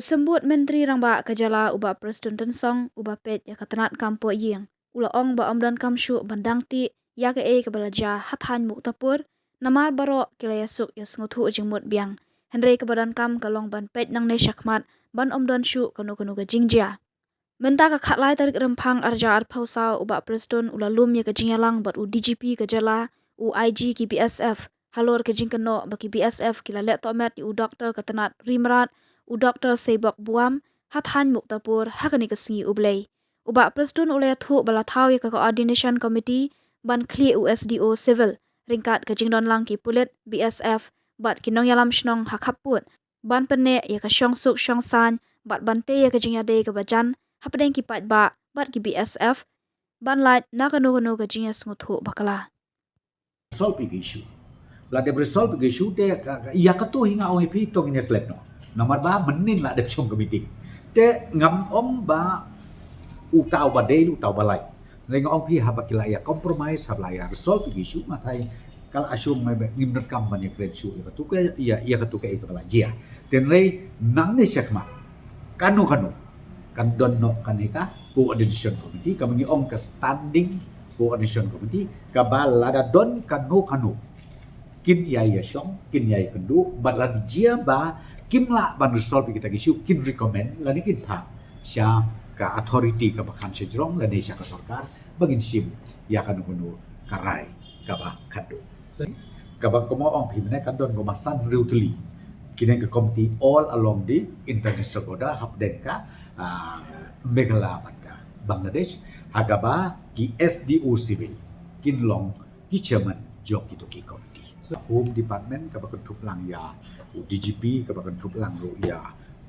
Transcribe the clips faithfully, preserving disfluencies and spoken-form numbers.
U Symbud Myntri Rangbah ka jylla u Bah Prestone Tynsong uba peit ïa ka tnat kam pohïing u la ong ba ym donkam shuh ban dang tih ïa kaei kaba la jia ha thaiñ Muktapur, namar baroh ki la ïasuk ïasngewthuh jingmut biang. Hynrei kaba donkam ka long ban peit nangne shakhmat ban ym don shuh kano kano ka jingjia. Mynta ka khatlai tarik Rymphang arhajar arphew saw u Bah Prestone u la lum ïa ka jingïalang bad u D G P ka jylla, u I G ki B S F, halor ka jingkynnoh ba ki B S F ki la leh tohmet ïa u doktor ka tnat ri mrad, u Doktor Seibok Buam, ha thaiñ Muktapur ha kane ka sngi U Blei. U Bah Prestone u la ïathuh ba la thaw ïa ka Coordination Committee ban khlieh u S D O Civil ryngkat ka jingdonlang ki pulit, B S F bad ki nongïalam shnong ha khappud ban pynneh ïa ka shongsuk shongsaiñ bad ban tei ïa ka jingïadei kaba jan hapdeng ki paidbah bad ki B S F ban lait na kano kano ka jingïasngewthuh bakla. Resolve ïa ka issue. La dep resolve ïa ka issue te ka, ka, ïa katu hi nga ong ïa phi to ngin ïa klet noh. Namar ba mynnin la dep shong ka meeting. Te ngam ong ba uta uba dei uta uba lait. Hynrei nga ong phi haba ki la ïa compromise, haba la ïa resolve ïa ka issue, nga tharai ka la shong ngai ba ngim donkam ban ïa klet shuh ïa katu ka, ïa, ïa katu kaei kaba la jia. Te hynrei nangne shakhmat kano kano kan don noh kane ka coordination committee, kaba ngi ong ka standing coordination committee, kaba lada don kano kano kin ïa ïashong, kin ïa ïakynduh, bad lada jia ba kim lah ban resolve ïa kita ki issue, kin recommend lane kin phah sha ka authority kaba kham shajrong lane sha ka sorkar ba ngin shim ïa kano kano ka rai kaba khadduh. Kaba kumba ong phi mynne kan don kumba san hynriew tylli kine ki committee all along the international border hapdeng ka, ah, Meghalaya bad ka Bangladesh, ha kaba ki S D O Civil kin long ki chairman jong kito ki committee. Home Department kaba kynthup lang ïa u D G P, kaba kynthup lang ruh ïa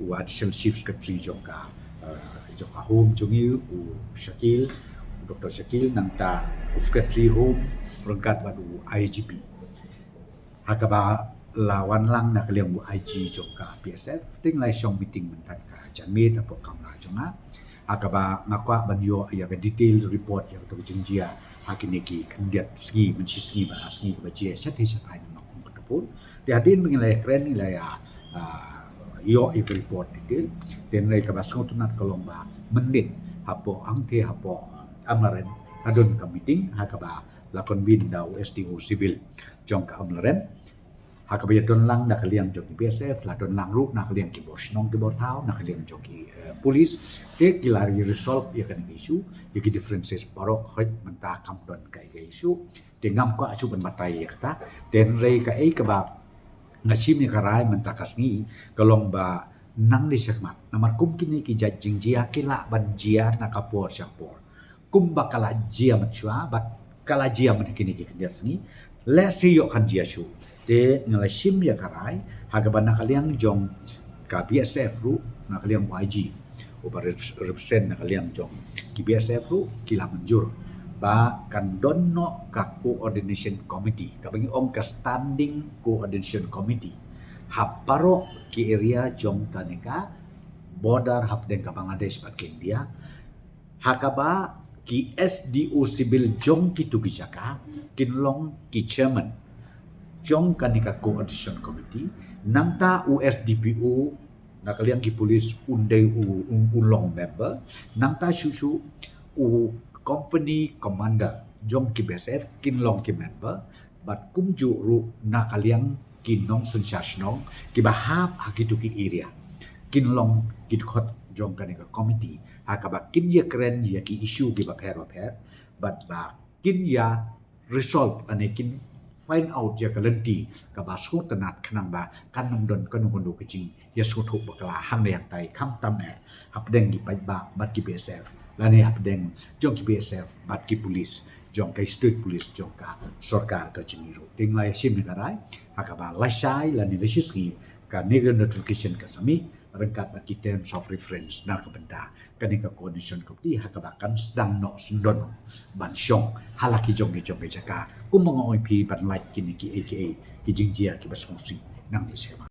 u Additional Chief Secretary jong ka, eh, jong ka Home jong ngi, u Shakil, u Doktor Shakil, nangta u Secretary Home ryngkat bad u I G P. Ha kaba la wan lang na ka liang u I G jong ka B S F, te ngi la shong meeting mynta ka janmiet hapoh kamra jong nga. Ha kaba nga kwah ban ïoh ïa ka detail report ïa ka jingjia ha kine ki khyndiat sngi, mynshi sngi bad ar sngi kaba jia shathie shathie na Muktapur. Te hadien ba ngi la ïakren ngi la ïa, ah, ïoh ïa ka report detail. Te hynrei kaba sngewtynnat ka long ba mynnin hapoh hangtei hapoh Amlarem ka don ka meeting ha kaba la convene da u S D O Civil jong ka Amlarem. Ha kaba ïa don lang na ka liang jong ki B S F, la don lang ruh na ka liang ki bor shnong ki bor thaw, na ka liang jong ki, eh, police, te ki la ïa resolve ïa kane ka issue, ïa ki differences baroh, hooid mynta kam don kaei ka issue, te ngam kwah shuh ban batai ïa kata, te hynrei kaei kaba nga shim ïa ka rai mynta ka sngi, ka long ba nangne shakhmat, namar kum kine ki jait jingjia ki lah ban jia na ka por sha ka por. Kumba ka la jia mynshuwa, bad ka la jia mynta kine ki khyndiat sngi, lehse ïoh kan jia shuh. Te nga la shim ïa ka rai ha kaba na ka liang jong ka B S F ruh, na ka liang u I G uba rep-, represent na ka liang jong ki B S F ruh ki la mynjur ba kan don noh ka coordination committee, kaba ngi ong ka standing coordination committee ha baroh ki area jong kane ka border hapdeng ka Bangladesh bad ka India. Ha kaba ki S D O Civil jong kito ki jaka kin long ki chairman jong kane ka coordination committee, nangta u S D P O na ka liang ki police un dei u, un, un long member, nangta shuh shuh u company commander jong ki B S F kin long ki member, bad kumjuh ruh na ka liang ki nongsynshar shnong kiba hap ha kito ki area kin long ki dkhot jong kane ka committee ha kaba kin ïakren ïa ki issue kiba pher ba pher, bad ba kin ïa resolve lane kin find out ïa ka lynti kaba sngewtynnat khnang ba kan ym don kano kano ka jingïasngewthuh bakla hangne hangtai, khamtam eh hapdeng ki paidbah bad ki B S F lane hapdeng jong ki B S F bad ki police jong ka state police jong ka sorkar ka jong ngi ruh. Te nga la ïa shim ïa ka rai ha kaba lashai lane lashisngi kane ka notification kan sa mih ryngkat bad ki terms of reference na ka bynta kane ka coordination committee ha kaba kan sdang noh sdang noh ban shong ha la ki jong ki jong ki jaka, kumba nga ong ïa phi, ban lait kine kiei kiei ki jingjia kiba sngewsih nangne shakhmat.